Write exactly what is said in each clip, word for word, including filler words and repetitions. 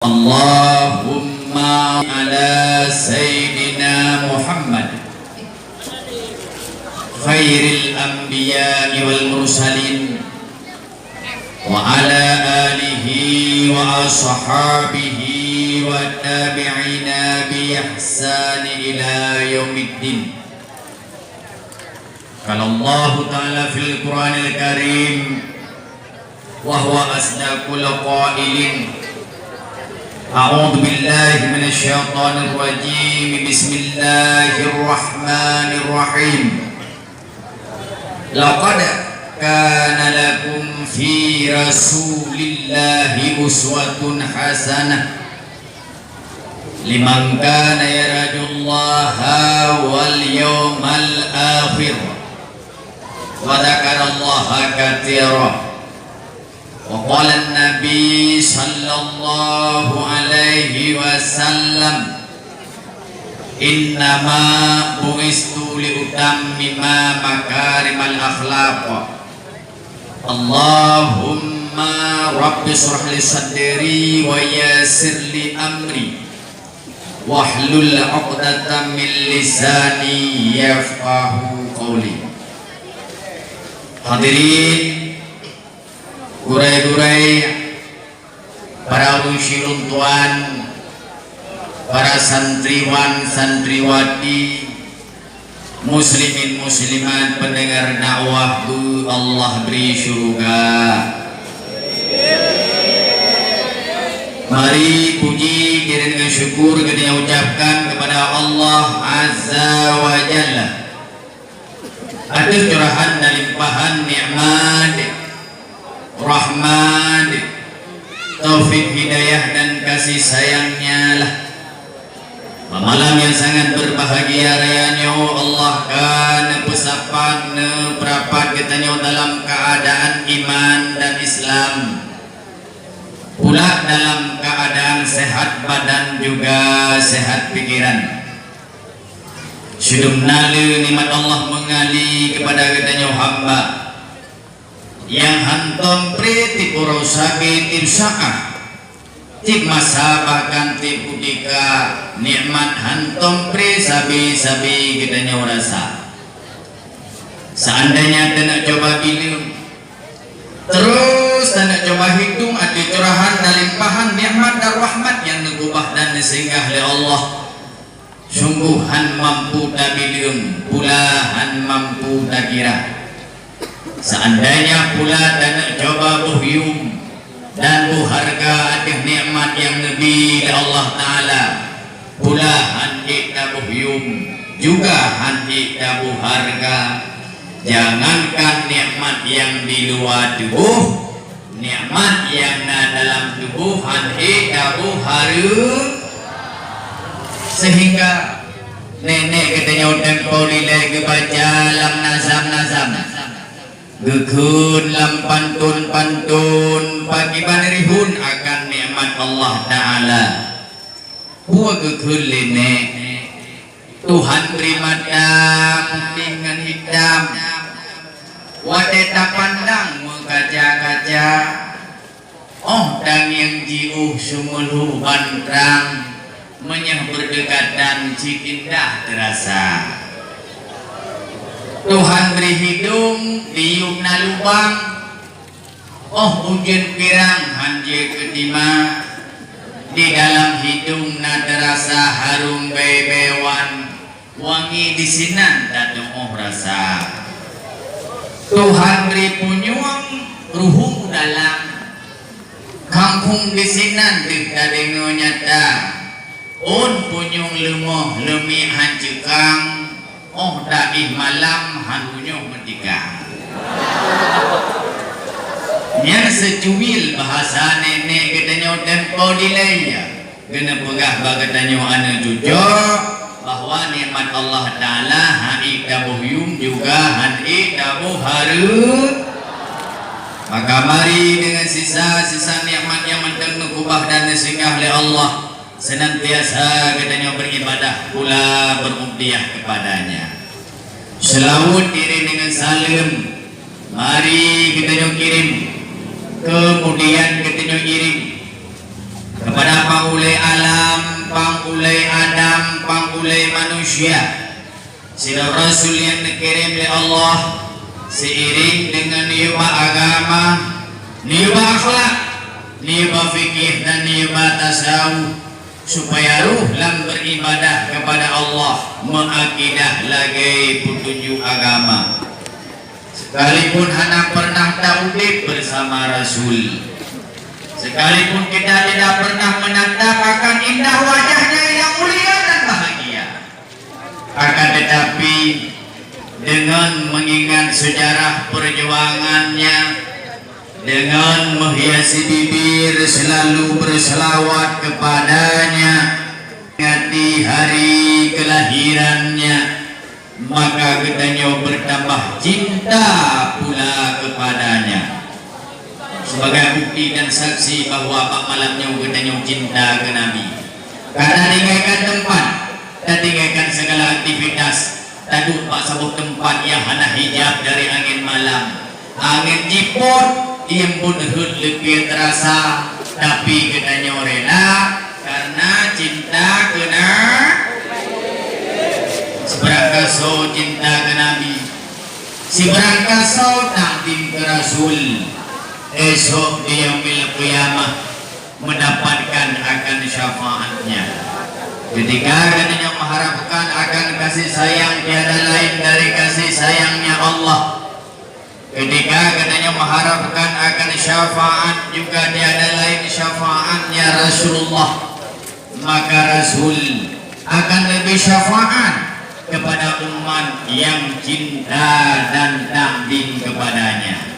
Allahumma ala Sayyidina Muhammad khairil anbiya'i wal mursalin wa ala alihi wa ashabihi wa tabi'ina bi ihsani ila yaumiddin. Qala Allahu ta'ala fil Qur'anil Karim, wa huwa asdaqul qailin. A'udzu billahi minasy syaithanir rajim. Bismillahirrahmanirrahim. Laqad kana lakum fi Rasulillahi uswatun hasanah liman kana yarjullaha wal yaumal akhir wa dzakarallaha katsira. Wa qala Nabi sallallahu alaihi wasallam, "Innama bu'istu liutammima makarimal akhlaq." Allahumma rabbi shrah li sadri wa yassir li amri wahlul 'uqdatam min lisani yafqahu qauli. Hadirin, gurée-gurée, para ureuëng syedara tuan, para santriwan, santriwati, muslimin, muslimat, pendengar dakwah bu Allah beri syurga. Mari puji dan syukur geutanyoe ucapkan kepada Allah Azza wa Jalla. Ateueh curahan dan limpahan nikmat, rahmat, taufik hidayah dan kasih sayang-Nya lah. Malam yang sangat berbahagia raya nyoe, Allah ka neupeusapat, neupeurapat geutanyoe dalam keuadaan iman dan Islam, pula dalam keuadaan sehat badan juga sehat pikiran. Seudum na lé nikmat Allah meungalir keupada geutanyoe hamba nyang hántom pré tieb uroe sabe tieb saát, tieb masa bahkan tieb kutika nikmat hántom pré sabe-sabe geutanyoe rasa. Seandainya taneuk cuba bileueng, terus taneuk cuba hitong ateueh curahan dan limpahan nikmat dan rahmat nyang neukeubah dan neusinggah lé Allah, sunggoh hán mampu tabileueng, pula hán mampu takira. Seandainya pula taneuk cuba boh yuem dan boh hareuga ateueh nikmat nyang neubi lé Allah Taala, pula hán ék taboh yuem, juga hán ék taboh hareuga. Jangankan nikmat nyang di luwa tuboh, nikmat nyang na dalam tuboh hán ék taboh hareu-, sehingga nenek geutanyoe tempo dilée geubaca lam nazam-nazam, geukheun lam pantun-pantun pakiban rihun akan nikmat Allah Taala. Peue geukheun lé nek? Tuhan bri mata putéh ngon hitam. Watée tapandang meukaca-kaca, óh tangieng jiôh seumeulhôh ban trang, meunyoe beudekatan cit indah teurasa. Tuhan bri hidong diyueb na lubang, óh ujeuen pirang hán jeuet keu tima, di dalam hidong na teurasa harôm bée-bée wan, wangi disinan tatu'oh rasa. Tuhan bri punyueng ruhueng u dalam, khamphong disinan deuh tadeungoe nyata. Ôn punyueng leumoh leumiek hán ceukang, óh taéh malam hán bunoh meutika. Nyan seucuil bahasa nenek geutanyoe tempo dilée, geuneupeugah bak geutanyoe aneuk cucoe bahwa nikmat Allah Taala hán ék taboh yuem juga hán ék taboh hareu-, maka mari deungon sisa-sisa nikmat nyang mantong neukeubah dan neusinggah lé Allah, senantiasa geutanyoe beribadah pula berubiah kepada-Nya. Seulaweuet iréng deungon saleuem, mari geutanyoe kirém, keumudian geutanyoe iréng Pada pang ulée alam, pang ulée Adam, pang ulée manusia, sidroe rasul nyang neukirém lé Allah, seiring deungon neuyue ba agama, neuyue ba akhlak, neuyue ba fikih dan neuyue ba tasawuf, supaya rôh lam beuribadah keupada Allah meuakidah lagée peutunjuk agama. Sekalipun hana pernah taudeb bersama Rasul, sekalipun kita tidak pernah menatap akan indah wajahnya yang mulia dan bahagia, akan tetapi dengan mengingat sejarah perjuangannya, dengan menghiasi bibir selalu berselawat kepadanya, peringati hari kelahirannya, maka geutanyoe bertambah cinta pula kepadanya. Sebagai bukti dan saksi bahwa bak malam nyoe geutanyoe cinta keu Nabi, ka tatinggalkan teumpat, tatinggalkan segala aktivitas, taduek bak saboh teumpat nyang hana hijab dari angén malam. Angén jipot, ié embun rhot leupie teurasa, tapi geutanyoe rela karena cinta keu Na-, sibeurangkasoe cinta keu Nabi, sibeurangkasoe takzim keu Rasul. Esok di Yaumil Qiyamah mendapatkan akan syafaatnya. Ketika geutanyoe mengharapkan akan kasih sayang tiada lain dari kasih sayangnya Allah, ketika geutanyoe mengharapkan akan syafaat juga tiada lain syafaatnya Rasulullah, maka Rasul akan lebih syafaat kepada umat yang cinta dan takzim kepadanya.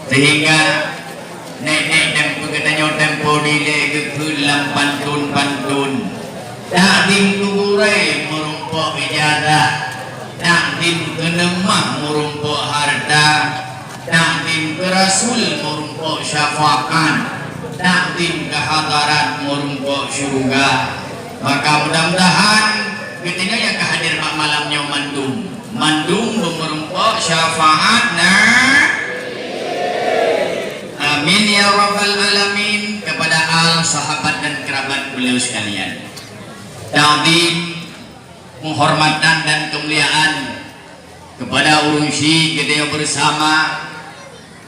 Sehingga nek-nek dan geutanyoe tempo dilée geukheun lam pantun-pantun, takzim keu gurée meurumpok ijazah, takzim keu neumah meurumpok harta, takzim keu Rasul meurumpok syafaat, takzim keu hadarat meurumpok syeuruga. Maka mudah-mudahan geutanyoe nyang ka hadir bak malam nyoe mandum, mandum beumeurumpok syafaat Na-, amin ya rabbal alamin, kepada al, sahabat dan kerabat beliau sekalian. Takzim, penghormatan dan kemuliaan kepada ureuëng syik geutanyoe bersama,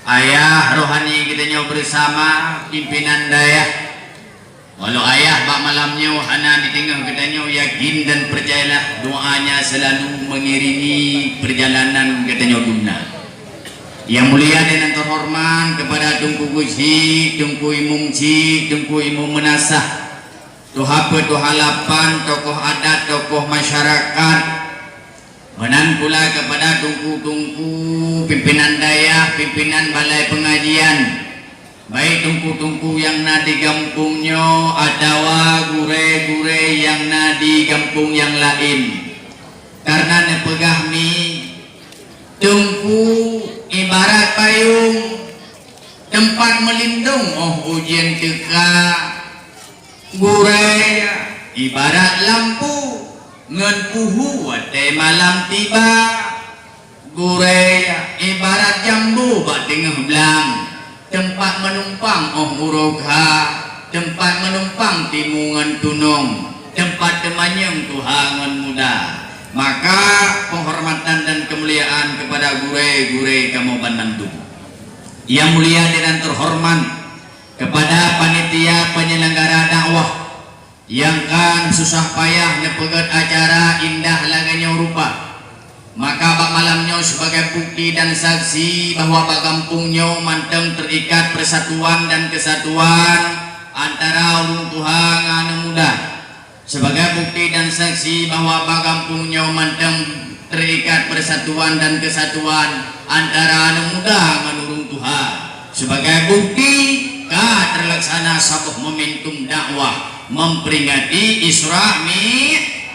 ayah rohani geutanyoe bersama, pimpinan dayah. Walau ayah bak malam nyoe hana di teungoh geutanyoe, yakin dan percayalah doanya selalu mengiringi perjalanan geutanyoe dum na. Yang mulia dan yang terhormat kepada Teungku Geuchik, Teungku Imum Chik, Teungku Imum Meunasah, tuha peuet, tuha lapan, tokoh adat, tokoh masyarakat, meunan pula kepada teungku-teungku pimpinan dayah, pimpinan balai pengajian, baik teungku-teungku nyang na di gampông nyoe atawa gurée-gurée nyang na di gampông nyang laén. Karena neupeugah mi, teungku ibarat payong, teumpat meulindong óh ujeuen teuka. Gurée ibarat lampu ngon puhu watée malam tiba. Gurée ibarat jambo bak teungoh blang, teumpat meunumpang óh uroe kha, teumpat meunumpang timu ngon tunong, teumpat teumanyong tuha ngon muda. Maka, penghormatan dan keumuliaan kepada gurée-gurée kamoe banmandum. Yang mulia dan terhormat kepada panitia penyelenggara dakwah nyang ka susah payah neupeugét acara indah lagée nyoe rupa. Maka bak malam nyoe, sebagai bukti dan saksi bahwa bak gampông nyoe mantong terikat persatuan dan kesatuan antara ureuëng tuha ngon aneuëk muda. Sebagai bukti dan saksi bahwa bak gampông nyoe mantong terikat persatuan dan kesatuan antara aneuëk muda ngon ureuëng tuha. Sebagai bukti ka terlaksana saboh momentum dakwah memperingati Isra Mi-,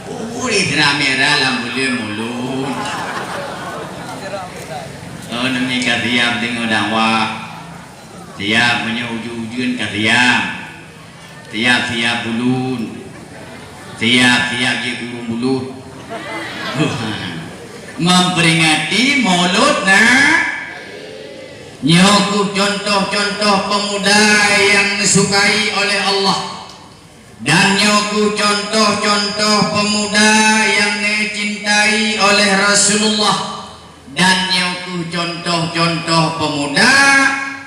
oh, Isra Mi'raj lam buleuen Mulud. Oh, neumi ka siap deungoe dakwah. Siap meunyoe ujeuen-ujeuen ka siap. Siap-siap ulôn. Siap-siap jeuet ureuëng bulut. Memperingati Maulud Na-, Nyoe kheueh contoh-contoh pemuda nyang neusukai oleh Allah. Dan nyoe kheueh contoh-contoh pemuda nyang neucintai oleh Rasulullah. Dan nyoe kheueh contoh-contoh pemuda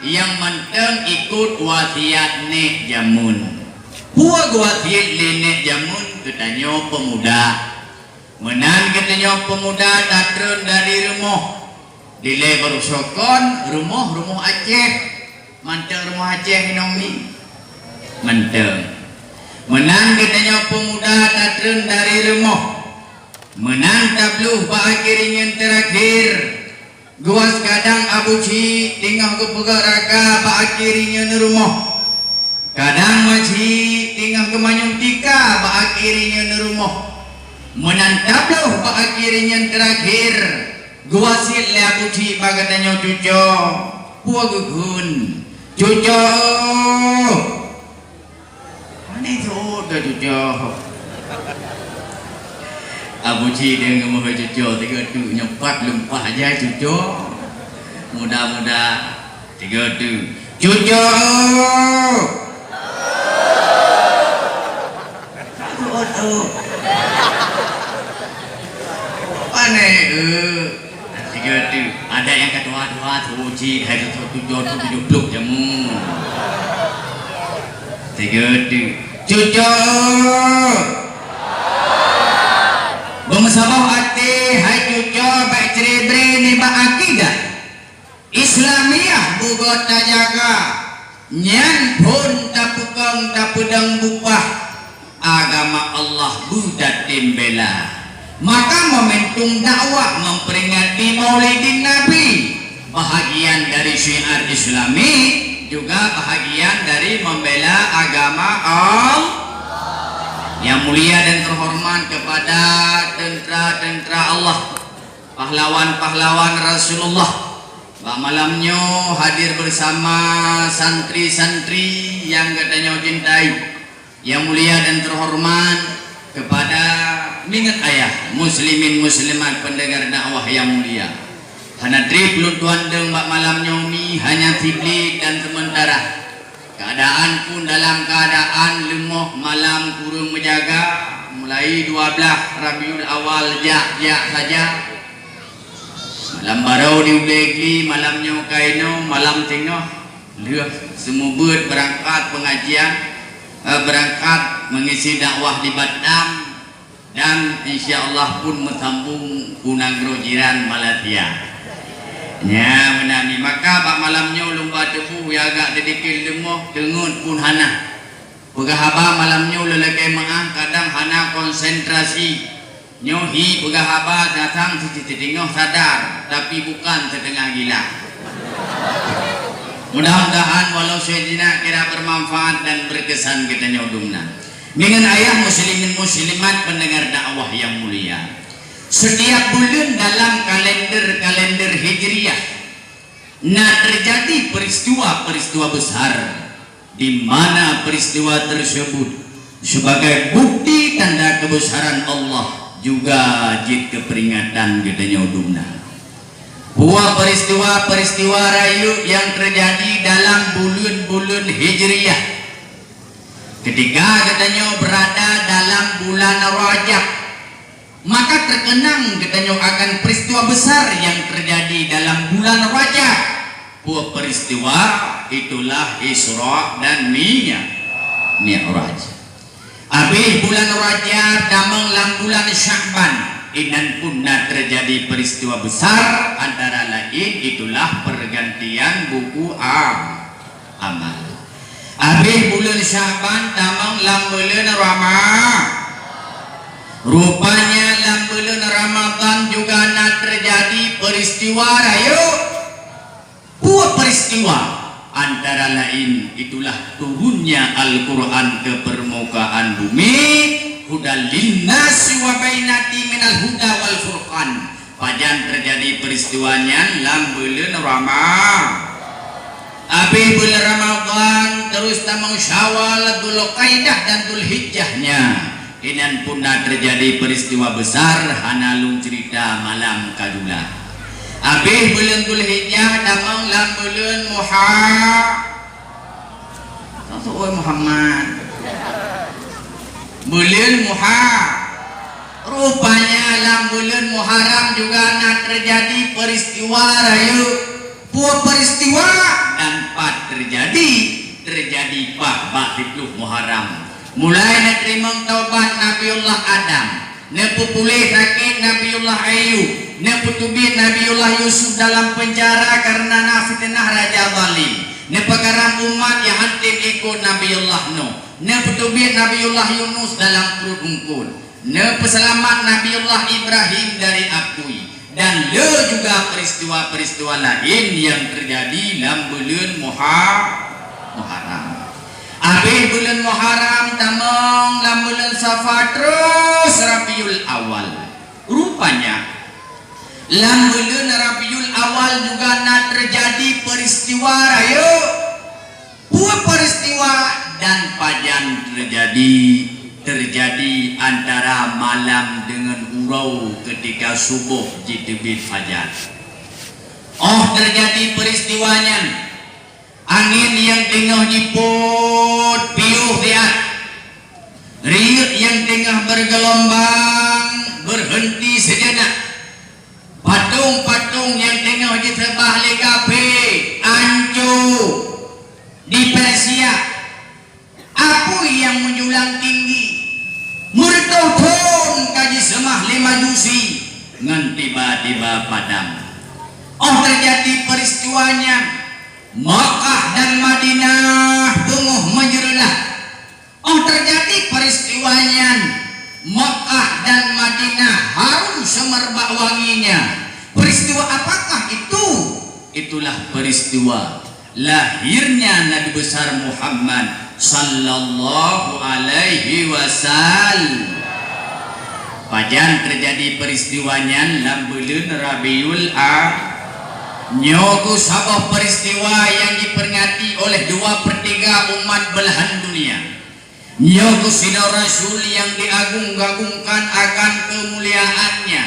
nyang mantong ikot wasiat nék jameun. Peue geuwasiat lé nék jameun keu tanyoe pemuda? Meunan geutanyoe peumuda tatreun dari rumoh. Dilée baroesokon rumoh, rumoh Aceh. Mantong rumoh Aceh inong mi? Mantong. Meunan geutanyoe peumuda tatreun dari rumoh. Meunan tabloh bak akhé rinyeun teurakhier. Geuwas kadang Abu Ci teungoh geupeugah raka bak akhé rinyeun rumoh. Kadang Maci teungoh geumanyong tika bak akhé rinyeun rumoh. Meunan tabloh bak akhé rinyeun teurakhier, geuwasiet lé Abu Ci bak geutanyoe cuco. Peue geukheun? Cuco! Pane jeuet keu cuco. Abu Ci deungon meuhôi cuco, tiga tu nyoe pat lumpah aja cuco. Muda-muda, tiga tu. Cuco! Pane, eh. Tiga tu, ada nyang ka tuha-tuha, tuji, hai tu, tu, tu, tu, tujuh puluh jamu. Tiga tu, cuco. Beumeusaboh até, hai cuco, bèk bre-bre nibak akidah Islamiah bugot tajaga. Nyan phon tapeukong tapeudong bupah agama Allah beutatém bela. Maka momentum dakwah memperingati Maulidin Nabi bahagian dari syiar Islami, juga bahagian dari membela agama Allah. Yang mulia dan terhormat kepada tentara-tentara Allah, pahlawan-pahlawan Rasulullah, bak malam nyoe hadir bersama santri-santri nyang geutanyoe cintai. Yang mulia dan terhormat kepada minget ayah, muslimin muslimat pendengar dakwah yang mulia. Hana trép lôn tuan deueng bak malam nyoe mi, hanya siblit dan sementara. Keadaan pun dalam keadaan leumoh, malam kureueng meujaga, mulai dua belas Rabiul Awal jak-jak saja. Malam barô di Ubé Gli, malam nyoe ka inoe, malam teungoh lheueh seumeubeuet beurangkat pengajian, eh, beurangkat mengisi dakwah di Batam, dan insya Allah pun meusambong u nanggroe jiran Malaysia. Nya meunan nyoe, maka bak malam nyoe lôn ba tuboh nyang agak sedikit leumoh, teungeut pun hana. Peugah haba malam nyoe lôn lakèe meu'ah, kadang hana konsentrasi. Nyoe hi peugah haba datang siteungoh sadar, tapi bukan setengah gila. Mudah-mudahan walau sejenak kira bermanfaat dan berkesan geutanyoe dumna. Minget ayah, muslimin muslimat pendengar dakwah yang mulia. Setiap buleuen dalam kalender-kalender Hijriah, na terjadi peristiwa-peristiwa besar, di mana peristiwa tersebut sebagai bukti tanda kebesaran Allah juga jeuet keu peringatan geutanyoe dumna. Peue peristiwa-peristiwa rayeuk nyang terjadi dalam buleuen-buleuen Hijriah, ketika geutanyoe berada dalam bulan Rajab, maka terkenang geutanyoe akan peristiwa besar yang terjadi dalam bulan Rajab. Peue peristiwa? Itulah Isra dan Mi-, Mi'raj. Abéh bulan Rajab tamong lam bulan Sya'ban, inan pun na terjadi peristiwa besar, antara lain itulah pergantian buku a-, amal. Abéh buleuen Sya'ban tamong lam buleuen Rama-, rupanya lam buleuen Ramadan juga na terjadi peristiwa rayeuk. Peue peristiwa? Antara lain itulah turunnya Al-Quran ke permukaan bumi, hudan linnasi wa bayyinatin minal huda wal furqan. Pajan terjadi peristiwa nyan? Lam buleuen Rama-, abéh buleuen Ramadan, terus tamong Syawal, Dzulqaidah dan Dzulhijjah nyan. Inan pun na terjadi peristiwa besar, hana lôn cerita malam ka jula. Abéh buleuen Dzulhijjah tamong lam buleuen Muha-, Muhammad. Buleuen Muha-, rupanya lam buleuen Muharram juga na teujadi peuristiwa rayeuk. Peue peuristiwa dan pat teujadi? Teujadi pat bak siplôh Muharram. Mulai neuteurimong taubat Nabiullah Adam, neupeupuléh sakét Nabiullah Ayub, neupeuteubiet Nabiullah Yusuf dalam peunjara kareuna na fiteunah raja zalim, neupeukaram umat nyang hantom ikot Nabiullah Nuh, neupeuteubiet Nabiullah Yunus dalam pruet eungkôt, neupeuseulamat Nabiullah Ibrahim dari apui, dan le juga peuristiwa-peuristiwa laén nyang teujadi lam buleuen Muha-, Muharram. Abéh buleuen Muharram tamong lam buleuen Safar, troh Rabiul Awal. Rupanya, lam buleuen Rabiul Awal juga na teujadi peuristiwa rayeuk. Peue peuristiwa dan pajan teujadi? Teujadi antara malam deungon uroe keutika suboh jiteubiet fajar. Óh teujadi peuristiwa nyan, angén nyang teungoh jipôt piôh siat, riyeuk nyang teungoh beugeulumbang beureunti seujeunah. Patong-patong nyang teungoh jiseubah lé kafé ancô di Persia. Apui nyang meujulang tinggi, meureutoh thon ka jiseumah lé Majusi ngon tiba-tiba padam. Óh teujadi peuristiwa nyan, Makkah dan Madinah beungoh meujeureulah. Óh teujadi peuristiwa nyan, Makkah dan Madinah harum seumeubak wanginya. Peuristiwa apakah itu? Itulah peuristiwa lahirnya Nabi Besar Muhammad sallallahu alaihi wasallam. Pajan teujadi peuristiwa nyan lam buleuen Rabiul A-, nyoe keuh saboh peuristiwa nyang jipeuringati oleh dua per tiga umat beulahan dunia. Nyoe keuh sidroe rasul nyang diagung-agungkan akan keumuliaannya.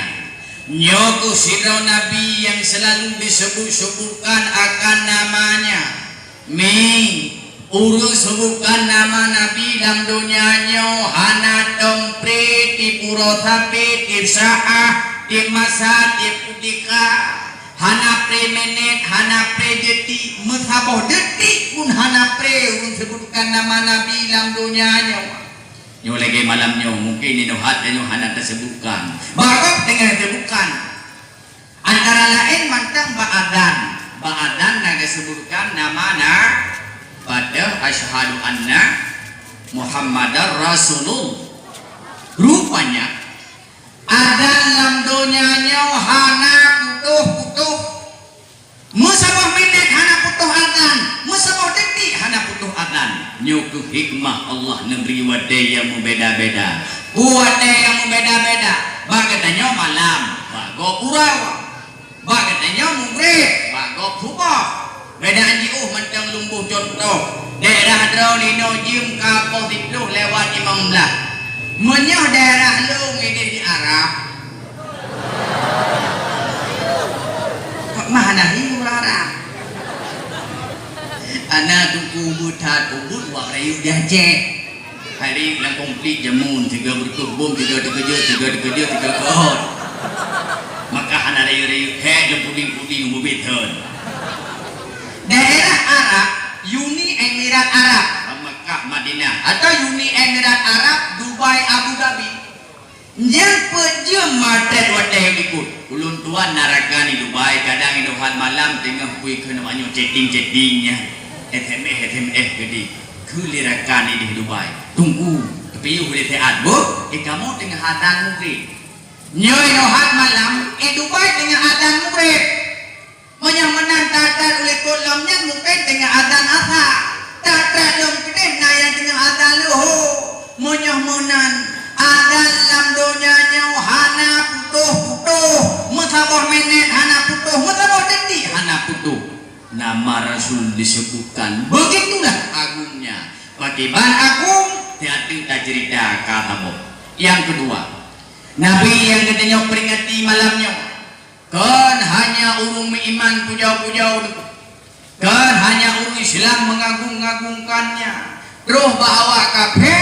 Nyoe keuh sidroe nabi nyang seulalu diseubut-seubutkan akan namanya. Mi, ureuëng seubutkan nama nabi lam donya nyoe hana tom pré, tiep uroe sabe, tiep saát, tiep masa, tiep kutika. Hana pré minét, hana pré detik, meusaboh detik pun hana pré ureuëng seubutkan nama nabi lam donya nyoe. Nyoe lagée malam nyoe, mungken inong that nyoe hana teuseubutkan. Bak gob teungoh seubutkan. Antara laén mantong bak azan. Bak azan na geuseubutkan nama na, padahai asyhadu anna Muhammadar Rasulullah. Rupanya, azan lam donya nyoe hana putôh-putôh. Meusaboh minét hana putôh azan, meusaboh detik hana putôh azan. Nyoe keuh hikmah Allah neubri watée nyang meubeda-beda. Watée nyang meubeda-beda, bak geutanyoe malam, bak gob uroe. Bak geutanyoe mugreb, bak gob suboh. Beda jiôh mantong lôn boh cuntoh. Daerah droeneuh jeuem ka poh siplôh lewat limong blah. Meunyoe daerah lôn ideh di Arab, kok mah hana hieng ureuëng Arab? Ana tuku buta tubut wak rayeuk di Aceh. Hari lam konflik jameun, tiga beureutoh bom, tiga teukeujot, tiga teukeujot, tiga keuhot. Maka hana rayeuk-rayeuk, hék lom puding-puding mubiet thon. Daerah Arab, Uni Emirat Arab, Makkah, Madinah, atau Uni Emirat Arab, Dubai, Abu Dhabi. Nyan peue jeuem maté watée likot. Ulôn tuan na rakan di Dubai, kadang inong that malam teungoh pui keunoe nyoe chatting-chatting nyan. S M S, S M S geude. Keu lé rakan di Dubai. Tunggu, teupiyôh lé siat boh, eh, kamoe teungoh azan mugreb. Nyoe inong that malam, eh, Dubai teungoh azan mugreb. Meunyoe meunan that-that u likot lom nyan mungken teungoh azan Asar. That-that lom keudeh na nyang teungoh azan Luhô. Meunyoe meunan, azan lam donya nyoe hana putôh-putôh, meusaboh minét hana putôh, meusaboh detik hana putôh. Nama Rasul diseubutkan, beugitulah agungnya. Pakriban agung, teuka taceurita ka saboh. Nyang keudua, Nabi nyang geutanyoe peuringati malam nyoe. Kon hanya ureuëng meuiman pujoe-pujoe, kon hanya ureuëng Islam mengagum-ngagumkannya. Troh bak awak kafé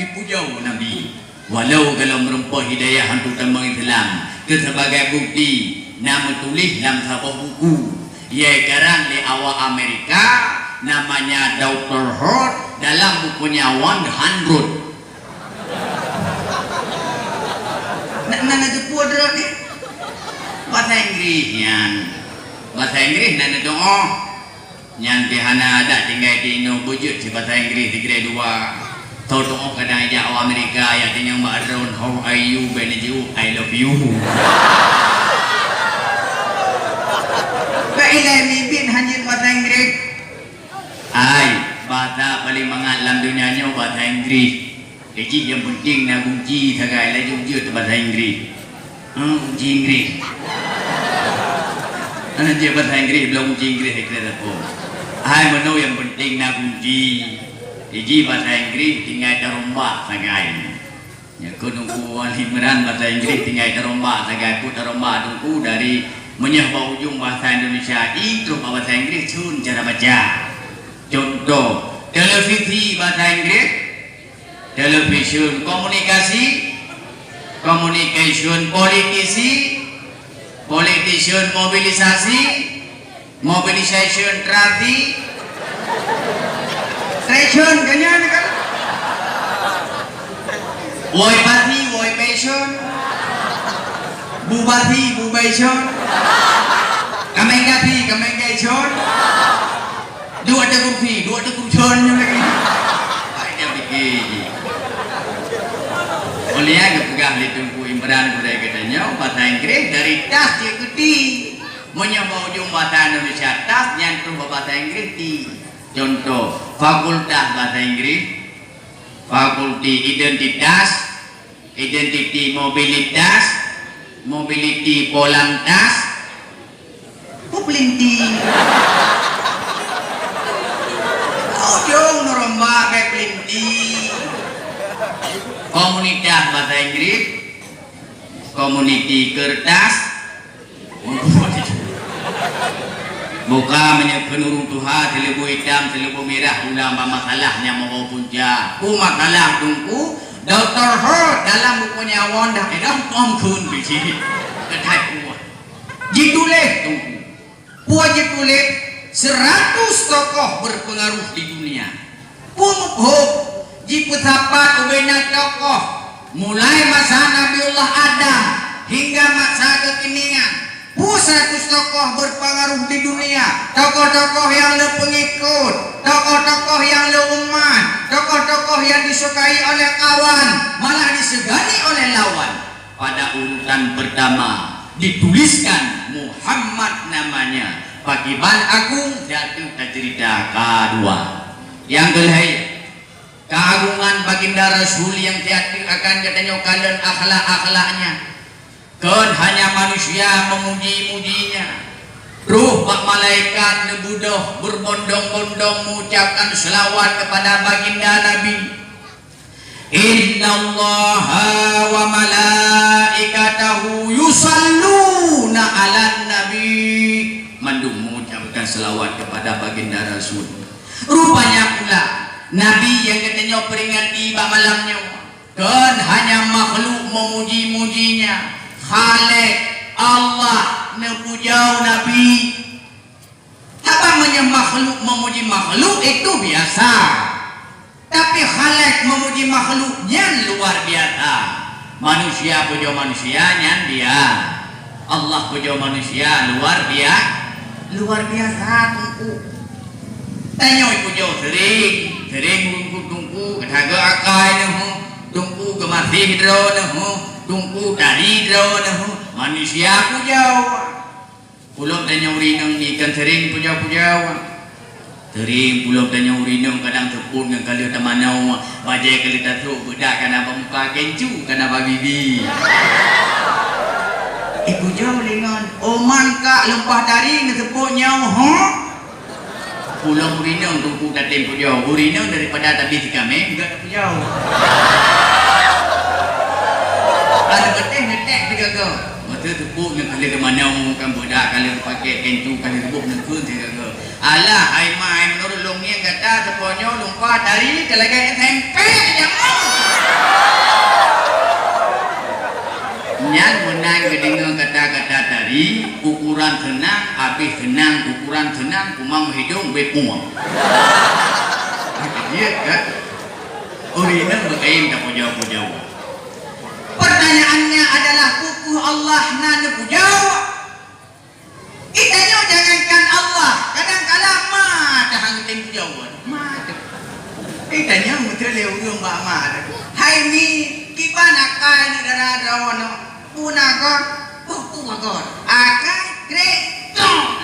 ipujoe Nabi. Walau golom meurumpok hidayah hantu tamong Islam, keu sebagai bukti na meutuléh lam saboh buku, nyang karang lé awak Amerika, namanya Doktor Hurt, dalam bukunya One Hundred. Na, na, na teupeue droe nyan? Basa Inggréh nyan. Basa Inggréh na neudoa. Nyan pih hana adat tinggai di inoe beujeuet si basa Inggréh di grade dua. Tho doa kadang jak u Amerika, ya tanyong bak droe, "How are you?" Bèk neujaweueb, "I love you." Bèk ilèe miet hanjeuet basa Inggréh. Hai, basa paléng mangat lam donya nyoe basa Inggréh. Jadi nyang peunteng na gunci sagai, laju jeuet basa Inggréh. Hah, gunci Inggréh. Hana jeuet basa Inggréh, bloe gunci Inggréh, Inggréh apa? Hai, meunoe nyang peunteng na gunci. Jadi basa Inggréh tinggai tarombak sagai. Nyan keuh Teungku Ali Imran basa Inggréh tinggai tarombak sagai, peue tarombak Teungku dari meunyoe bak ujong basa Indonesia i, troh bak basa Inggréh, cun cara baca. Contoh, televisi basa Inggréh, television, komunikasi, communication, politisi, politician, mobilisasi, mobilisation, traffic, station, kayaknya kan? Woi pati, woi passion, bubati, bubation, kamengati, kamengation. Dua tegupi, dua tegucon nyoe lagi. Banyak fikir. Oleh yang geupeugah lé Teungku Imran gurèe geutanyoe, basa Inggréh dari tas cit keu ti. Meunyoe bak ujong basa Indonesia tas, nyan troh bak basa Inggréh ti. Contoh, fakultas basa Inggréh, fakulti identitas, identiti mobilitas, mobiliti polantas, Peue pelinti? Ujong neurombak bèk pelinti. Komunitas basa Inggréh, komuniti kertas. Buka meunyoe keu ureuëng tuha, seuleubeu itam, seuleubeu mirah, ulang bak masalah nyang meuho punca. Peue masalah Teungku? Doktor Hurt dalam bukunya Wonder, eh, dong pom kheun biji. Keuthai kuah. Jituléh Teungku. Peue jituléh? Seuratus tokoh berpengaruh di dunia. Peue muphom? Jipeusapat ubena tokoh, mulai masa Nabiullah Adam hingga masa kekinian. Peue seuratus tokoh berpengaruh di dunia? Tokoh-tokoh nyang le peungikut, tokoh-tokoh nyang le umat, tokoh-tokoh nyang disukai oleh kawan, malah disegani oleh lawan. Pada urutan pertama dituliskan Muhammad namanya. Pakriban Agung, siat teuk taceurita. Kadua. Nyang keulhèe, keuagungan Baginda Rasul nyang siat teuk akan geutanyoe kalon akhlak-akhlaknya. Kon hanya manusia memuji-mujinya. Roh bak malaikat neubeudôh berbondong-bondong mengucapkan selawat kepada Baginda Nabi. "Innallaha wa malaikatahu yusalluna 'alan nabi." Mandum mengucapkan selawat kepada Baginda Rasul. Rupanya pula, Nabi nyang geutanyoe peringati bak malam nyoe, kon hanya makhluk memuji-mujinya. Khalek, Allah, neupujoe Nabi. Haba meunyoe makhluk memuji makhluk itu biasa. Tapi Khalek memuji makhluk nyan luar biasa. Manusia pujoe manusia nyan dia. Allah pujoe manusia luar bia-, luar biasa, Teungku. Tanyoe pujoe sering, sering Teungku, Teungku, geusaga akai neuh, Teungku, geumaséh droeneuh, Teungku, tari droeneuh, manusia pujoe. Ulôn tanyoe ureueng inong nyoe kan sering pujoe-pujoe. Sering ulôn tanyoe ureueng inong kadang seupôt ngon ka lheueh tamanoe, bajèe ka lheueh tasôk, beudak ka na bak muka, keuncu ka na bak bibi. Ipujoe lé ngon, "Oh man kak, lôn paih tari neuseupôt nyoe, huh?" Ulôn ureueng inong Teungku tatem pujoe, ureueng inong daripada tabi sikamé, gèt tapujoe. Ada beuteh neutek sigaga. Masa teupok neu kali keumanong, kan budak kali pakai kencu kali rebuh neukheun sigaga. Alah, hai ma, hai meunurot lôn ngieng gata, teupok nyoe lumpa tari, teulagak S M P jameun. Nyan meunan geudeungoe kata-kata tari, ukuran seunang, habéh seunang, ukuran seunang, kumang hidong, beupueng. Jeuet kan? Ureueng inong beukayém tapujoe-pujoe. Pertanyaannya adalah, peu kheueh Allah na neupujoe? Geutanyoe jangankan Allah, kadang kala ma dah hana tem pujoe. Ma dah. Geutanyoe meuteulé ureueng bak ma dah. Hai mi, kiban akai ni dara droeneuh. Puna kon, pupu kon. Akai krek tong.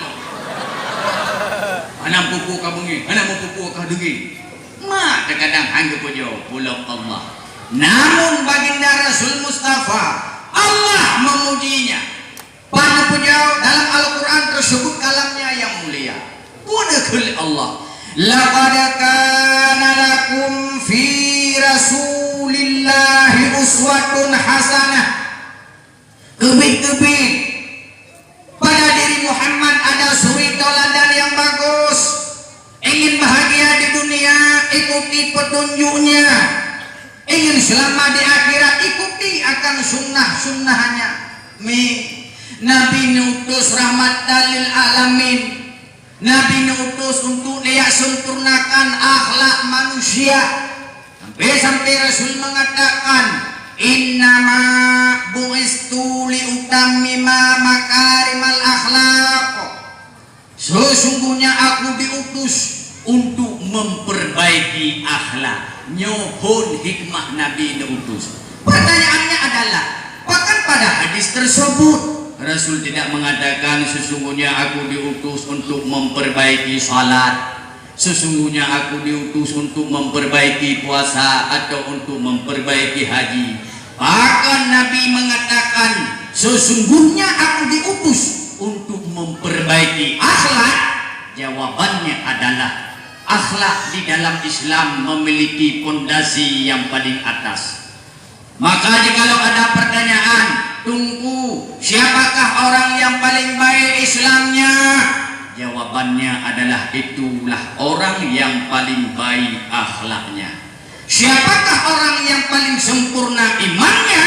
Hana pupu ka beungéh, hana pupu ka deungéh. Ma terkadang hana pujoe pulo Allah. Namun Baginda Rasul Mustafa, Allah memujinya. Pada pujoe dalam Al-Quran tersebut kalamnya yang mulia. Pun kheun Allah, "Laqad kana lakum fi Rasulillahi uswatun hasanah." Keubiet-keubiet pada diri Muhammad ada suri tauladan yang bagus. Ingin bahagia di dunia, ikuti petunjuknya. Ingin selamat di akhirat, ikuti akan sunnah-sunnahnya. Mi, Nabi neutus rahmatan lil alamin. Nabi neutus untuk dia sempurnakan akhlak manusia. Sampai-sampai Rasul mengatakan, "Innama bu'istu liutammima makarimal akhlak." Sesungguhnya aku diutus untuk memperbaiki akhlak. Nyoe phon hikmah Nabi diutus. Pertanyaannya adalah, bahkan pada hadis tersebut, Rasul tidak mengatakan, "Sesungguhnya aku diutus untuk memperbaiki salat. Sesungguhnya aku diutus untuk memperbaiki puasa atau untuk memperbaiki haji." Bahkan Nabi mengatakan, "Sesungguhnya aku diutus untuk memperbaiki akhlak." Jawabannya adalah, akhlak di dalam Islam memiliki pondasi yang paling atas. Maka jikalau ada pertanyaan, "Teungku, siapakah orang yang paling baik Islamnya?" Jawabannya adalah, itulah orang yang paling baik akhlaknya. Siapakah orang yang paling sempurna imannya?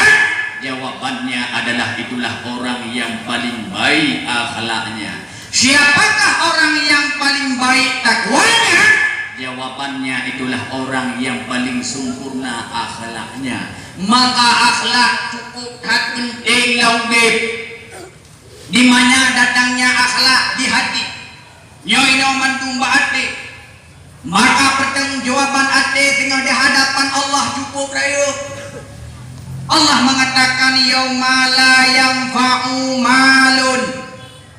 Jawabannya adalah, itulah orang yang paling baik akhlaknya. Siapakah orang yang paling baik takwanya? Jawabannya, itulah orang yang paling sempurna akhlaknya. Maka akhlak cukup that penting lam udeb. Di mana datangnya akhlak? Di hati. Nyoe inoe mandum bak até. Maka pertanggungjawaban até teungoh di hadapan Allah cukup rayeuk. Allah mengatakan, "Yauma la yanfa'u malun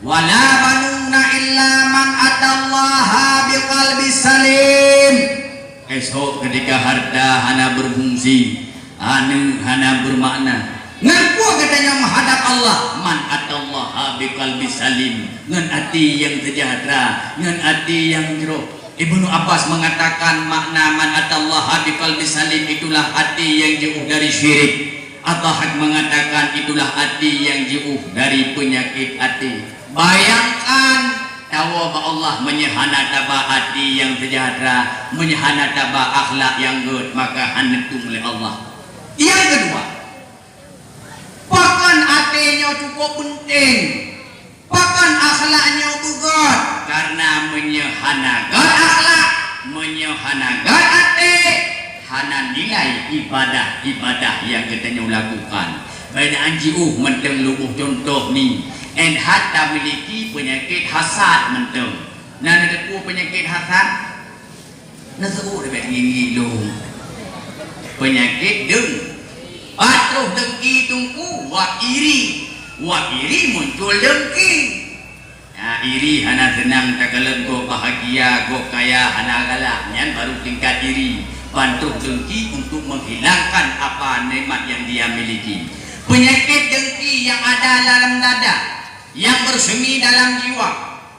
wala banuna illa man atallaha biqalbis salim." Esok ketika harta hana berfungsi, aneuk hana bermakna. Ngon peue geutanyoe meuhadap Allah? Man atallaha biqalbis salim, ngon até nyang seujahteura, ngon até nyang jroh. Ibnu Abbas mengatakan makna man atallaha biqalbis salim itulah até nyang jiôh dari syirik. At-Dhahhak mengatakan itulah até nyang jiôh dari peunyakét até. Bayangkan, tawoe bak Allah meunyoe hana taba até nyang seujahteura, meunyoe hana taba akhlak nyang gét, maka hana tueng lé Allah. Nyang keudua, pakon até nyoe cukup peunteng? Pakon akhlak nyoe beugét? Karena meunyoe hana gét akhlak, meunyoe hana gét até, hana nilai ibadah-ibadah nyang geutanyoe lakukan. Banyak jiôh mantong lôn boh cuntoh ni, 'oh that tamiliki peunyakét hasad mantong. Na neuteupeue peunyakét hasad? Neuseuôt leubeh ngieng-ngieng lôn. Peunyakét deung-, pat troh deungki teungku, wak iri. Wak iri muncul deungki. Nah, iri hana seunang takalon gob bahagia, gob kaya hana galak, nyan baru tingkat iri. Ban troh deungki untuk menghilangkan apa nikmat yang dia miliki. Peunyakét deungki nyang ada dalam dada, nyang bersemi dalam jiwa,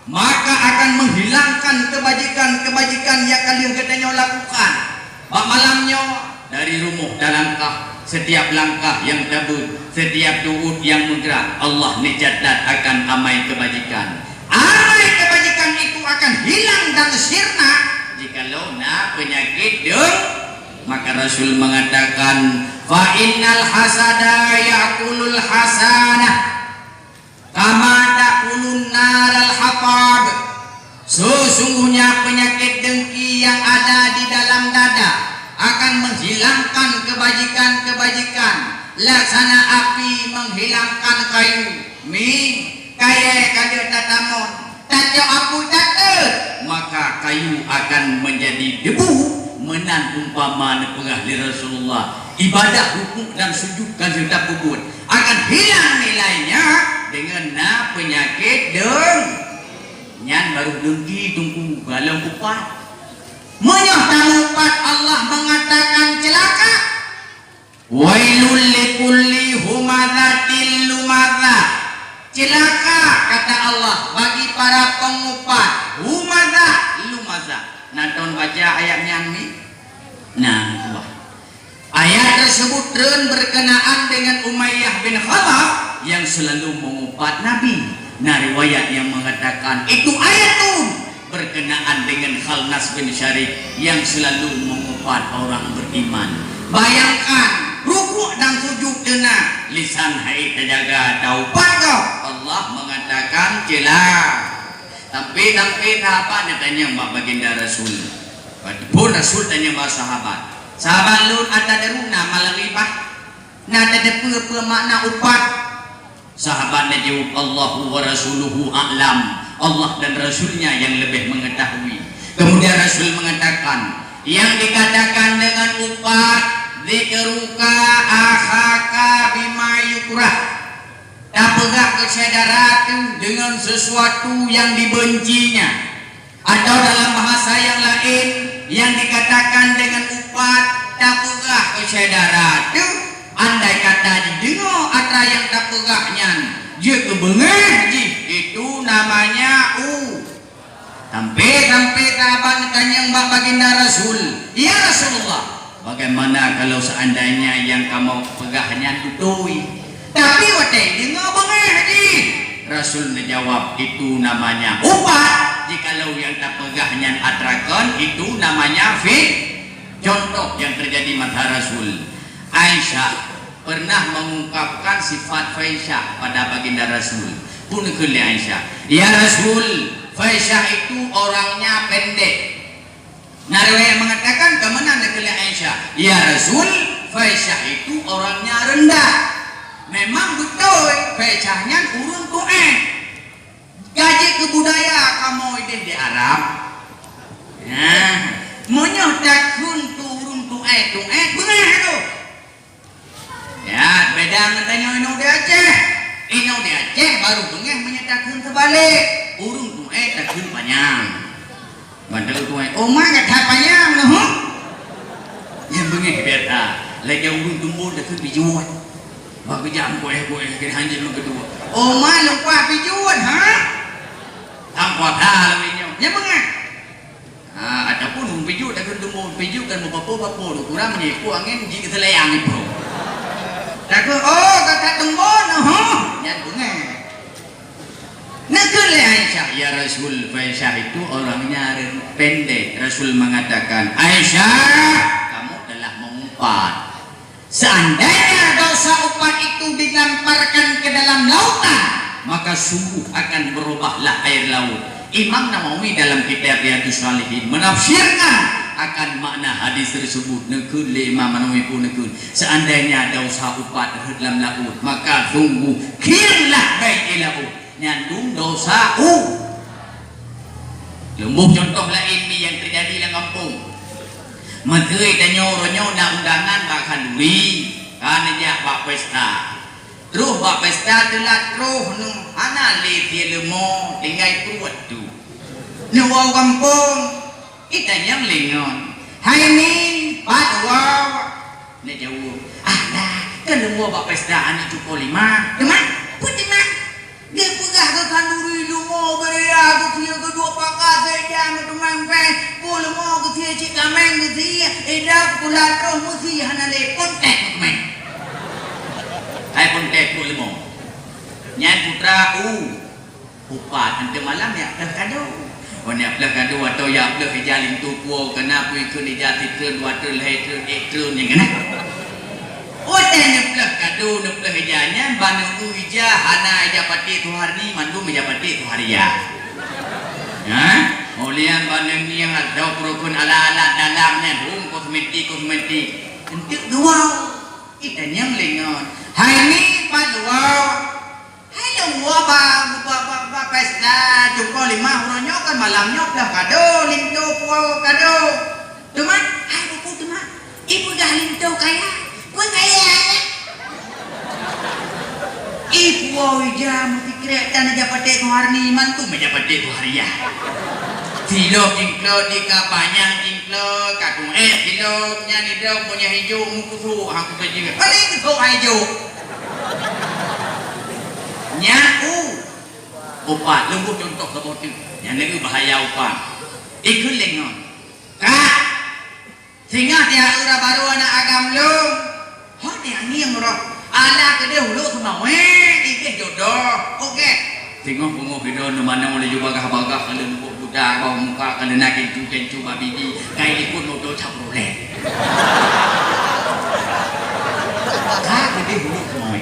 maka akan menghilangkan kebajikan-kebajikan nyang ka lheueh geutanyoe lakukan. Bak malam nyoe, dari rumoh talangkah, Setiap langkah nyang tabeuet, setiap tuut nyang meugerak, Allah neucatat akan amai keubajikan. Amai keubajikan itu akan hilang dan sirna jikalau na peunyakét deung. Maka Rasul mengatakan, "Fa innal hasada ya'kulul hasanah." Kama ta'kulun naral hatab. Sesungguhnya penyakit dengki yang ada di dalam dada akan menghilangkan kebajikan-kebajikan, laksana api menghilangkan kayu. Mi, kayée ka jeuet tatamon, tacok apui tateut, maka kayu akan menjadi debu. Meunan umpama neupeugah lé Rasulullah, ibadah rukuk dan sujud ka lheueh tapeubuet, akan hilang nilainya deungon na peunyakét deung. Nyan barô dengki, Teungku, galom upat. Meunyoe tamupat, Allah mengatakan, "Ceulaka! Wailul likulli humazatil lumazah." Ceulaka, kata Allah, bagi para peungupat humazah lumazah. Na tron baca ayat nyan, mi? Nah, wah. Ayat tersebut treun berkenaan dengan Umayyah bin Khalaf yang selalu mengupat Nabi. Na riwayat yang mengatakan itu ayat tu berkenaan dengan Khalnas bin Syarik yang selalu mengupat orang beriman. Bayangkan, rukuk dan sujud teuna, lisan hai tajaga, taupat kah? Allah mengatakan, "Ceula." Tapi, tapi sahabat neutanyong bak Baginda Rasul. Pun Rasul tanyong bak sahabat, "Sahabat lôn, atadaruna mal ghibah?" Na tadeungoe peue makna upat? Sahabat neujaweueb, "Allahu wa rasuluhu a'lam." Allah dan Rasulnya yang lebih mengetahui. Kemudian Rasul mengatakan, yang dikatakan dengan upat, "Dzikruka akhaka bima yukrah." Tapeugah keu syedara teuh deungon sesuatu yang dibencinya. Atau dalam bahasa yang lain, yang dikatakan dengan upat, tapeugah keu syedara teuh, andai kata jideungoe atra nyang tapeugah nyan, jeuet keu beungéh jih, itu namanya u-, sampai-sampai sahabat neutanyong bak Baginda Rasul, "Ya Rasulullah, bagaimana kalau seandainya nyang kamoe peugah nyan beutôi?" Tapi watée deungoe beungéh jih. Rasul neujawab, "Itu namanya upat. Jikalau nyang tapeugah nyan atra kon, itu namanya fi-." Contoh yang terjadi masa Rasul, Aisyah pernah mengungkapkan sifat Faisyah pada Baginda Rasul. Pun kheun lé Aisyah, "Ya Rasul, Faisyah itu orangnya pendek." Na riwayat mengatakan, keu meunan neukheun lé Aisyah, "Ya Rasul, Faisyah itu orangnya rendah." Memang beutôi, Faisyah nyan ureuëng tuéh. Ka jeuet keu budaya kamoe ideh di Arab. Nah, meunyoe takheun keu ureuëng tuéh-tuéh, beungéh tu. Ya, beda ngon tanyoe inong di Aceh. Inong di Aceh barô beungéh meunyoe takheun teubalek. Ureuëng tuéh takheun panyang. Ban takheun tuéh, "Oma gata panyang neuh." Nyang beungéh biasa. Lagée ureuëng tumbon takheun pijuet. Bak geujak meugoéh-goéh keu hanjeuet meukeudua. "Oma lumpah pijuet, ha?" Tampa that lagée nyoe. Nyang beungéh. Ha, ataupun ureuëng pijuet takheun tumbon, pijuet kan meupapo-papo tu, kurang meunyoe ipok angén jih keu seulayang ipok. Takheun, "Oh, ka that tumbon, oh." Nyan beungéh. Neukheun lé Aisyah, "Ya Rasul, Faisyah itu orangnya ren-, pendek." Rasul mengatakan, "Aisyah, kamu telah mengumpat." Seandainya dosa upat itu dilemparkan ke dalam lautan, maka sungguh akan berubahlah air laut. Imam Nawawi dalam kitab Riyadhus Shalihin menafsirkan akan makna hadis tersebut. Neukheun lé Imam Nawawi pun neukheun, seandainya dosa upat rhot lam laut, maka sungguh khianlah baét laôt. Nyan dum dosa u. Leumbôh contoh laén mi nyang teujadi lam gampông. Meuteui tanyoe uroe nyoe na undangan bak khanduri, ka neujak bak pesta. Troh bak pesta teulat troh neuh, hana lé sie leumo, tinggai pruet tu. Neuwoe gampông, itanyong lé ngon, "Hai mi, pat woe?" Neujaweueb, "Ah, na, kan leumo bak pesta aneuk cuko lima." "Teuma, peue teuma?" Geupeugah keu khanduri leumo beuria geusie keudua pakat seuja meuteumèe pèng, peue leumo geusie cit kaméng geusie, idap pula troh meusie hana lé pon tèk meuteumèe. U, upat, eunteuk malam jak pleuh kado. Oh, jak pleuh kado atau jak pleuh ija linto puwoe, keunan pih kheun ija sitreun, dua treun, lhèe treun, ék treun, nyang keunan. Watèe neupleuh kado, neupleuh ija nyan, ban neu-eu ija, hana ija Patek Suharni, mandum ija Patek Suhariah. Ha? Óh lheueh nyan ban neu-eu ngieng atau peurukon alat-alat dalam nyan, hom kosmetik-kosmetik. Eunteuk geuwoe. Itanyong lé ngon, "Hai ni, pat woe?" "Hai lôn woe ba, ba, ba, ba pesta jumpa limah uroe nyoe kan malam nyoe pleuh kado, linto puwoe kado." "Teuma, hai buku teuma, ipeugah linto kaya, peue kaya nyan?" Ipuwoe ija meusikrek tan ija Patek Suharni, mandum ija Patek Suhariah. Silop jingklot di ka panyang jingklot, ka kuék silop nyan idong punya ijo meukusuk, ha, kuta jingklot. Paléng kusuk ha ijo. Nyan u, upat, leubeh cuntoh saboh teuk. Nyan lagèe bahaya upat. Ikheun lé ngon, "Kak, singoh tiep uroe barô aneuk agam lôn." Ho tiep ngieng roh. Alah keudeh ulôn seumawé, ideh jodoh. Oke. Singoh beungoh idong neumanoe laju bagah-bagah, ka lheueh leumbot buta, bau muka ka lheueh na kincu-kincu bak bibi, ka ilikot moto Chevrolet. Ka keudeh ulôn seumawé.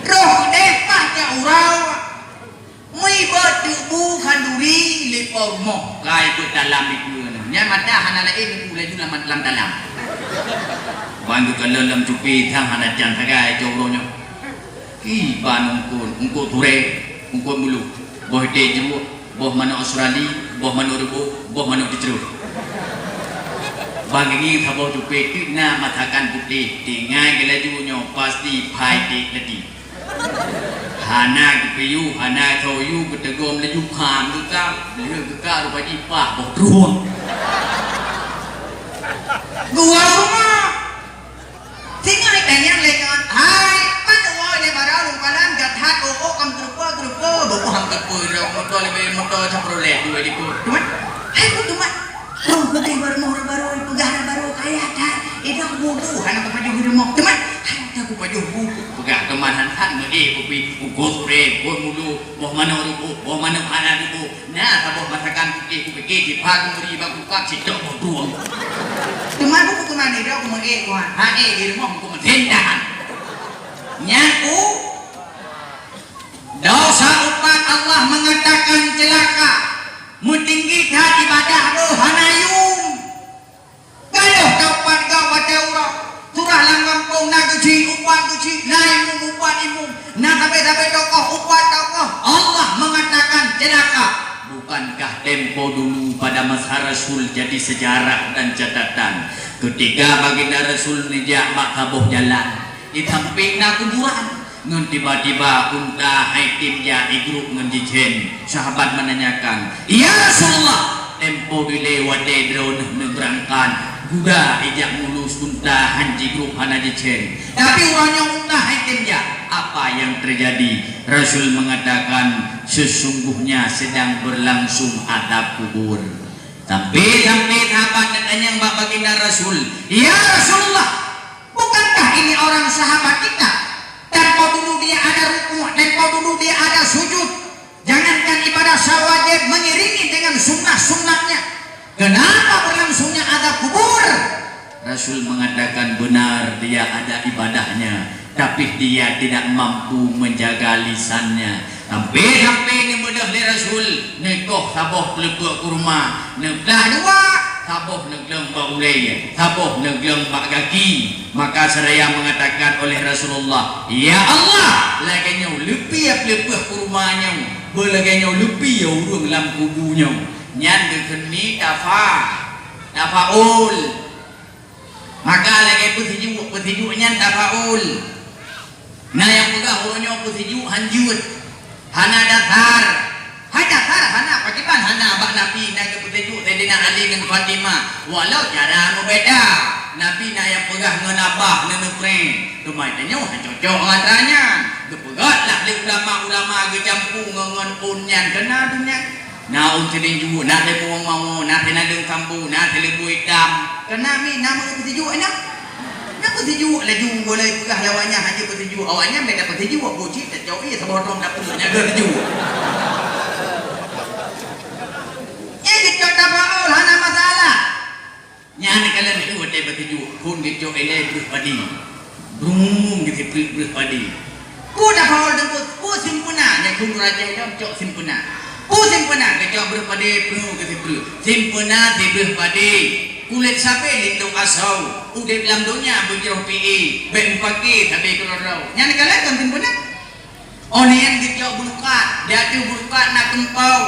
Roh keudeh paih jak uroe. Meuiba tubu khanduri lé po rumoh, kai beuet dalam dikeue nyan. Nyan mata hana laén, neupue laju lam, lam dalam. Ban geukalon lam cupi, sang hana can sagai cok uroe nyoe. Iban eungkôt, eungkôt turée, eungkôt muluk, boh ideh jruek, boh manok Australia, boh manok reubok, boh manok dicreueh. Ban geungieng saboh cupi teuk na masakan putéh, tinggai geulaju nyoe pasti phai dék ladi. Hana geupiôh, hana soe yue, geuteugom laju, "Kham geuka, lheueh geuka rupa jih pah boh trueng." Geuwoe rumoh. Singoh itanyong lé ngon, "Hai, pat woe lé barô lôn kalon, gata that ôk-ôk kam keureupeue-keureupeue, boh-boh ham keureupeue, moto leubeh moto Chevrolet dua likot." Teuma, hai, ku teuma. Roh keudeh barô, barô, barô, peugah na barô kaya that. Idong bubu hana kupajoh di rumoh. Teuma, hai, ka kupajoh bubu. Peugah teuma han that meuék kupi, eungkôt turée, eungkôt muluk, boh manok reubok, boh manok hana reubok. Na saboh masakan putéh kupike jipat meuri bak kupak sitok boh trueng. Teuma bubu keunan idong meuék kuhan. Ha ék di rumoh ku meusen tahan. Nyan u dosa upat Allah mengatakan celaka. Meutinggi that ibadah beuh hana yum. Gadôh taupat gak watée uroe. Surah lam gampông na geuchik, upat geuchik, na imum, upat imum. Na sabe-sabe tokoh, upat tokoh. Allah mengatakan celaka. Bukankah tempo dulu pada masa Rasul jadi sejarah dan catatan? Ketika Baginda Rasul neujak bak saboh jalan, di sampéng na kuburan. Ngon tiba-tiba unta hai tem jak igrôp ngon jicén. Sahabat menanyakan, "Ya Rasulullah, tempo dilée watée droeneuh neubeurangkat, guda ijak mulus unta han jigrôp hana jicén. Tapi uroe nyoe unta hai tem jak. Apa yang terjadi?" Rasul mengatakan, "Sesungguhnya sedang berlangsung azab kubur." Sampai-sampai sahabat neutanyong bak Baginda Rasul, "Ya Rasulullah, bukankah ini orang sahabat kita? Tempo dulu dia ada rukuk, tempo dulu dia ada sujud. Jangankan ibadah sawajib mengiringi dengan sunnah-sunnahnya. Kenapa berlangsungnya azab kubur?" Rasul mengatakan, "Benar, dia ada ibadahnya, tapi dia tidak mampu menjaga lisannya." Sampai-sampai neubeudôh lé Rasul, neukoh saboh peuleupeuk kurma, neuplah dua, saboh neugleueng bak ulée, saboh neugleueng bak gaki. Maka seraya mengatakan oleh Rasulullah, "Ya Allah, lagée nyoe leupie peuleupeuk kurma nyoe, beu lagée nyoe leupie ureuëng lam kubu nyoe." Nyan geukheun mi tafa, tafaul. Maka lagée peusijuek, peusijuek nyan tafaul. Na nyang peugah uroe nyoe peusijuek han jeuet, hana dasar. Hai dasar hana, pakriban hana, bak Nabi na geupeusijuek Saidina Ali ngon Fatimah. Walau cara meubeda, Nabi na nyang peugah ngon abah neuneupre. Teuma tanyoe han cocok ngon atra nyan. Geupeugah lah lé ulama-ulama geucampu ngon, ngon ôn nyan keunan dum nyan. Na ôn silinju, na simueng mawo, na sinaleueng sambo, na sileubui itam. Keunan mi na meusijuek nyan. Na Peusijuek laju, mulai peugah lawanya hana peusijuek. Awaknyan beda peusijuek, buci tacok ie saboh dong dapur nyan peusijuek. Nyan geucok tafaul hana masalah. Nyan kalon lheueh watèe peusijuek, phon geucok ilèe breuh padi. Brung geusipreuk breuh padi. Peue tafaul teungku, peue sempena, nyan phon raja idong cok sempena. Peue sempena, geucok breuh padi, peue geusipreuk. Sempena sibreuh padi. Kulét sabe lindong asoe, udép lam donya beujroh pié, bèk mupake sabe keudroe-droe. Nyan kalon kon sempena. Óh lheueh nyan geucok bulukat, di ateueh bulukat na keumpau,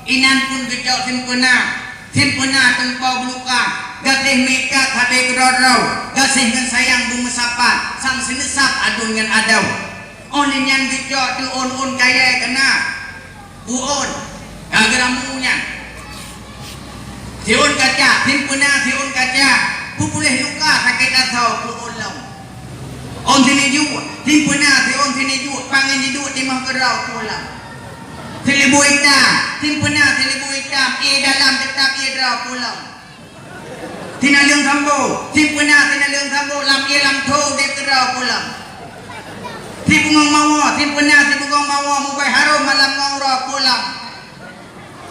inan pun geucok sempena. Sempena keumpau bulukat, gaséh meuikat sabe keudroe-droe, gaséh ngon sayang beumeusapat, sang seuneusab aduen ngon adoe. Óh lheueh nyan geucok teuôn-ôn kayèe keunan. Peuôn ka geuramu nyan. Siôn kaca, sempena siôn kaca, peupuléh luka sakét asoe peuôn lom. Ôn sineuk juek, sempena siôn sineuk juek, pangen jiduek timoh keudroe peuôn lom. Seuleubô itam, sempena seuleubô itam, ie dalam teutap ie droe peuôn lom. Sinaleueng sambo, sempena sinaleueng sambo, lam ie lam tho udép keudroe peuôn lom. Sibungong mawoe, sempena sibungong mawoe, mubai harôm malam ngon uroe peuôn lom.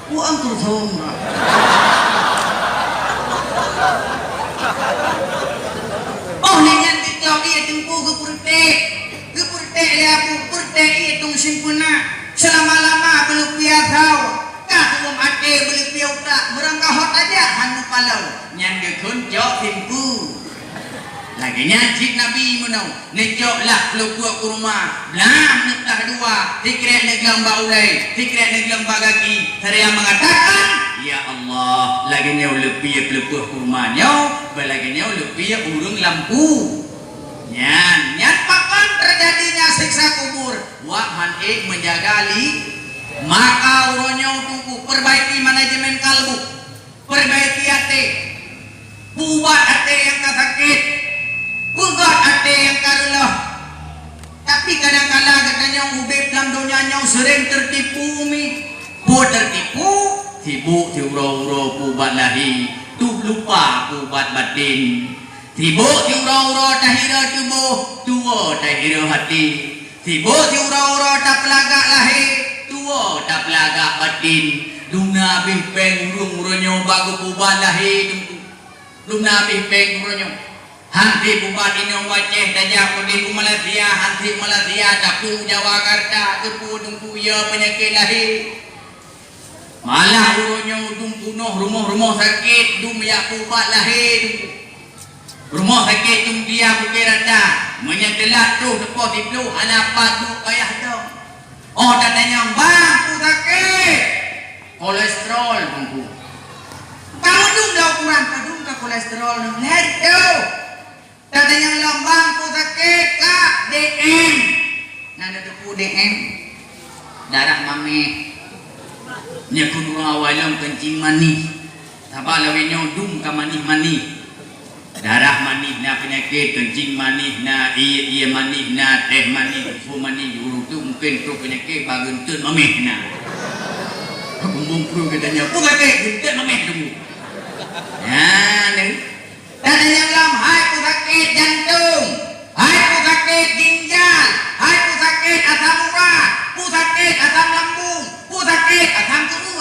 Wah, angkur sawong, bro. Óh lheueh nyan geucok ie teungku geupeureutek. Geupeureutek lé Abu, peureutek ie tueng sempena. Seulama-lama beuleupie asoe. Ka tuwom até beuleupie utak. Meurangkah hot aja han mupaloe. Nyan geukheun cok simpu. Lagèe nyan cit Nabi meunoe. Neucok lah peuleupue kurma, blam neuk tah dua, sikrek neuk lom bak ulèe, sikrek neuk lom bak gaki, seraya mengatakan, "Ya Allah, lagèe nyoe leupie peuleupue kurma nyoe, bak lagèe nyoe leupie ureueng lampu." Nyan, nyan pakon teujadinya siksa kubur, wak han ék meujaga li-, maka uroe nyoe teungku perbaiki manajemen kalbu. Perbaiki até. Peuubat até nyang ka sakét. Peugöt até nyang ka reuloh. Tapi kadang kala geutanyoe udép lam donya nyoe seuréng teutipu mi. Peue teutipu? Sibuk siuroe-uroe peuubat lahé, tuh lupa peuubat batén. Sibuk siuroe-uroe tahireue tuboh, tuwoe tahireue até. Sibuk siuroe-uroe tapeulagak lahé, tuwoe tapeulagak batén. Dumna abéh péng ureueng uroe nyoe bak geupeuubat lahé teungku. Dumna abéh péng uroe nyoe. Han sép ubat inong u Aceh tajak udép u Malaysia, han sép Malaysia tapeueng u Jakarta, keupeue teungku ya peunyakét lahé. Malah uroe nyoe dum peunoh rumoh-rumoh sakét, dum jak peuubat lahé dum. Rumoh sakét dum dia bukée rata, meunyoe teulat troh teupoh siploh hana pat duek payah dong. Óh tatanyong, "Bang, peue sakét?" "Kolesterol, Teungku." Ka meudum lam ukuran, padum ka kolesterol nyoe. Lhèe reutôh. Tatanyong lom, "Bang, peue sakét, Kak?" "D M." Na neuteupeue D M? Darah maméh. Nyan keuneuk awai lom keuncing manéh. Sabab lawét nyoe dum ka manéh-manéh. Darah manéh na peunyakét, keuncing manéh na, ié, ié manéh na, teh manéh, susu manéh, juru tu mungken troh peunyakét bak geunteut maméh na. Bumbong pruet geutanyoe, peue sakét? Geunteut maméh teungku. Nyan. Tatanyong lom, hai peue sakét jantong, hai peue sakét ginjal, hai peue sakét asam urat, peue sakét asam lambung, peue sakét asam urat.